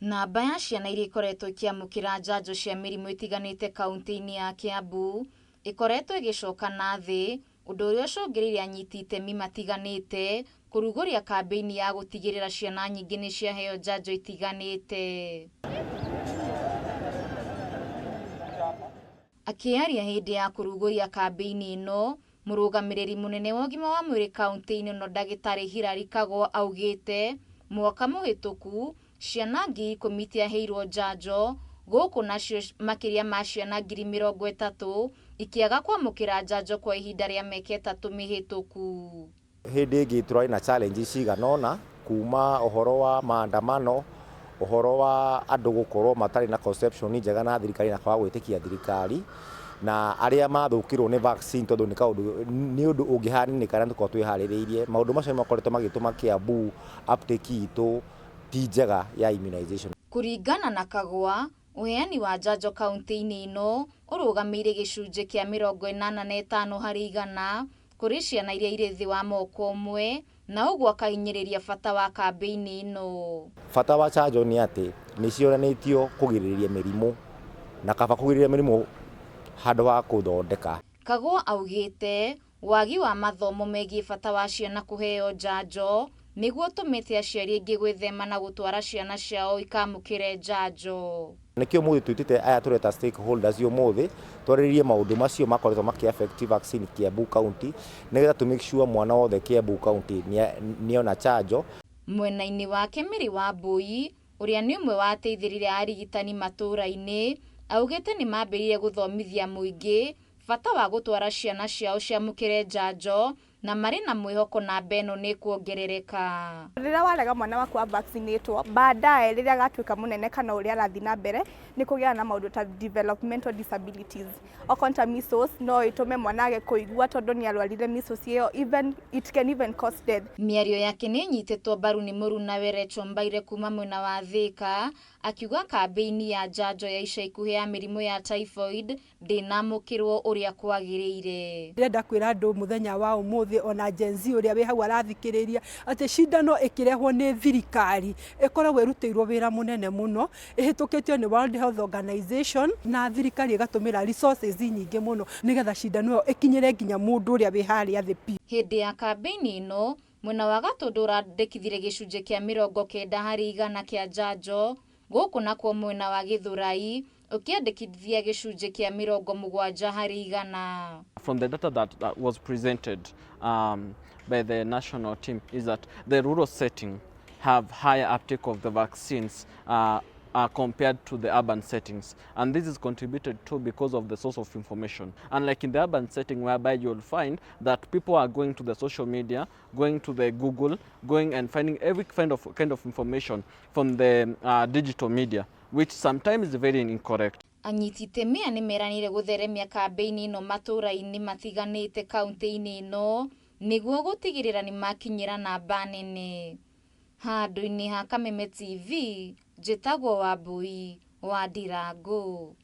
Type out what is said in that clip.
Namba ya ciana iria ikoretwo ikĩamũkĩra njanjo cia mĩrimũ ĩtiganĩte kaunti-inĩ ya Kiambu ĩkoretwo ĩgĩcoka na thĩ, ũndũ ũrĩa ũcũngĩrĩirie anyiti itemi matiganĩte kũrugũria kambĩini ya gũtigĩrĩra ciana nyingĩ nĩ ciaheo njanjo itiganĩte. Akĩaria hĩndĩ ya kũrugũria kambĩini ĩno, mũrũgamĩrĩri mũnene wa ũgima wa mwĩrĩ kaunti-inĩ ĩno ndagĩtarĩ Hilary Kago augĩte mwaka mũhĩtũku ciana 10,000 itiaheirwo njanjo, gũkũ nacio makĩria ma ciana 30,000 ikĩaga kwamũkĩra njanjo kwa ihinda rĩa mĩaka 3 mĩhĩtũku. Hĩndĩ ĩngĩ tũrarĩ na challenges cigana ũna kuma ũhoro wa maandamano, ũhoro wa andũ gũkorwo matarĩ na conception njega na thirikari na kwaga gwĩtĩkia thirikari, na arĩa mathũkirwo nĩ vaccine tondũ nĩ kaũndũ nĩ ũndũ ũngĩhaninĩka na tũkorwo twĩharĩrĩirie. Maũndũ macio nĩ makoretwo magĩtũma Kiambu uptake itũ ti njega ya immunization. Kũringana na Kagwa, ũheani wa njanjo kaunti-inĩ ĩno ũrũgamĩire gĩcunjĩ kĩa 85 harĩ igana kũrĩ ciana iria irĩ thĩ wa mwaka ũmwe, na ũguo akahinyĩrĩria bata wa kambĩini ĩno. Bata wa chanjo nĩ atĩ nĩ cionanĩtio kũgirĩrĩria mĩrimũ, na kaba kũgirĩrĩria mĩrimũ handũ ha kũthondeka. Kagwa augĩte wagi wa mathomo megiĩ bata wa ciana kũheo njanjo nĩguo ũtũmĩte aciari aingĩ gwĩthema na gũtwara ciana ciao ikamũkĩre njanjo. Nĩkĩo ũmũthĩ twĩtĩte aya tũreta stakeholders ũmũthĩ twarĩrĩrie maũndũ macio makoretwo makĩ affect vaccine Kiambu County nĩgetha tũ make sure mwana wothe Kiambu County nĩona chanjo. Mwena-inĩ wake Mary Wambui ũrĩa nĩ ũmwe wa ateithĩrĩria arigitani matũũra-inĩ augĩte nĩ mambĩrĩirie gũthomithia mũingĩ bata wa gũtwara ciana ciao ciamũkĩre njanjo na marĩ na mwĩhoko namba ĩno nĩ kuongerereka. Rĩrĩa warega mwana waku wa vaccinatwo, baadaye rĩrĩa agatuĩka mũnene kana ũrĩa arathiĩ na mbere nĩ kũgĩaga na maũndũ ta developmental disabilities. Okorwo ta measles no ĩtũme mwana age kũigua tondũ nĩ arwarire measles ĩyo, even it can even cause death. Mĩario yake nĩ ĩnyitĩtwo mbaru nĩ mũrunawe Rachel Mbaire kuma mwena wa Thika, akiuga kambĩini ya njanjo ya ica ikuhĩ ya mĩrimũ ya typhoid ndĩnamũkĩrwo ũrĩa kwagĩrĩire. Ndĩrenda kwĩra andũ mũthenya wa ũmũthĩ ona Gen Z ũrĩa wĩ hau arathikĩrĩria atĩ cindano ĩkĩrehwo nĩ thirikari ĩkoragwo ĩrutĩirwo wĩra mũnene mũno, ĩhĩtũkĩtio nĩ World Health Organization na thirikari ĩgatũmĩra resources nyingĩ mũno nĩgetha cindano ĩyo ĩkinyĩre nginya mũndũ ũrĩa wĩ harĩa thĩ biũ. Hĩndĩ ya kambĩini ĩno mwena wa Gatũndũ ũrandĩkithire gĩcunjĩ kĩa 90 harĩ igana kĩa njanjo, gũkũ nakuo mwena wa Gĩthũrai ũkĩandĩkithia gĩcunjĩ kĩa 70 harĩ igana. From the data that was presented by the national team is that the rural setting have higher uptake of the vaccines compared to the urban settings, and this is contributed to because of the source of information. Unlike in the urban setting, whereby you'll find that people are going to the social media, going to the Google, going and finding every kind of information from the digital media, which sometimes is very incorrect. Anyiti itemi aya nĩmeranĩire gũtheremia kambĩini ĩno matũũra-inĩ matiganĩte kaunti-inĩ ĩno nĩguo gũtigĩrĩra nĩmakinyĩra namba nene. Handũ-inĩ ha Kameme TV, njĩtagwo Wambui wa Ndirangu.